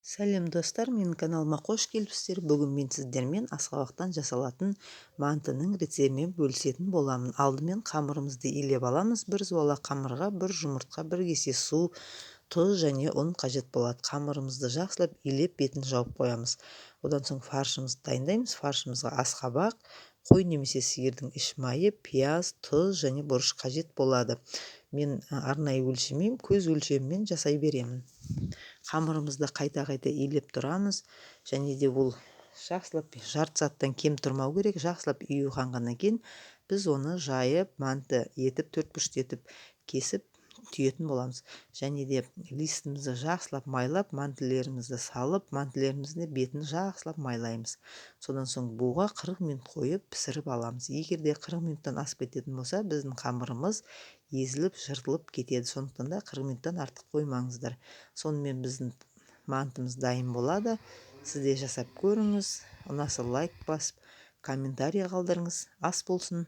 Сәлем, достар! Менің каналыма қош келіпсіздер. Бүгін мен сіздермен асқабақтан жасалатын мантының рецептімен бөлісетін боламын. Алдымен қамырымызды илеп аламыз. Бір зуала қамырға бір жұмыртқа, бір кесе су, тұз және ұн қажет болады. Қамырымызды жақсылап илеп, бетін жауып қоямыз. Одан соң фаршымызды дайындаймыз. Фаршымызға асқабақ, қой немесе сиырдың іш майы, пияз, тұз және бұрыш қажет болады. Мен арнайы өлшемеймін, көз өлшемімен жасай беремін. Қамырымызды қайта-қайта илеп тұрамыз және де ол жақсылап жарты сағаттан кем тұрмау керек. Жақсылап ию қанғаннан кейін біз оны жайып, манты етіп, төрт бұрышты етіп кесіп, түйетін боламыз. Және де листімізді жақсылап майлап, мантілерімізді салып, мантілеріміздің бетін жақсылап майлаймыз. Содан соң буға 40 минут қойып, пісіріп аламыз. Егер де 40 минуттан асып кететін болса, біздің қамырымыз езіліп, жыртылып кетеді. Сондықтан да 40 минуттан артық қоймаңыздар. Сонымен біздің мантымыз дайын болады. Сіз де жасап көріңіз. Ұнаса, лайк басып, комментарий қалдырыңыз. Ас болсын!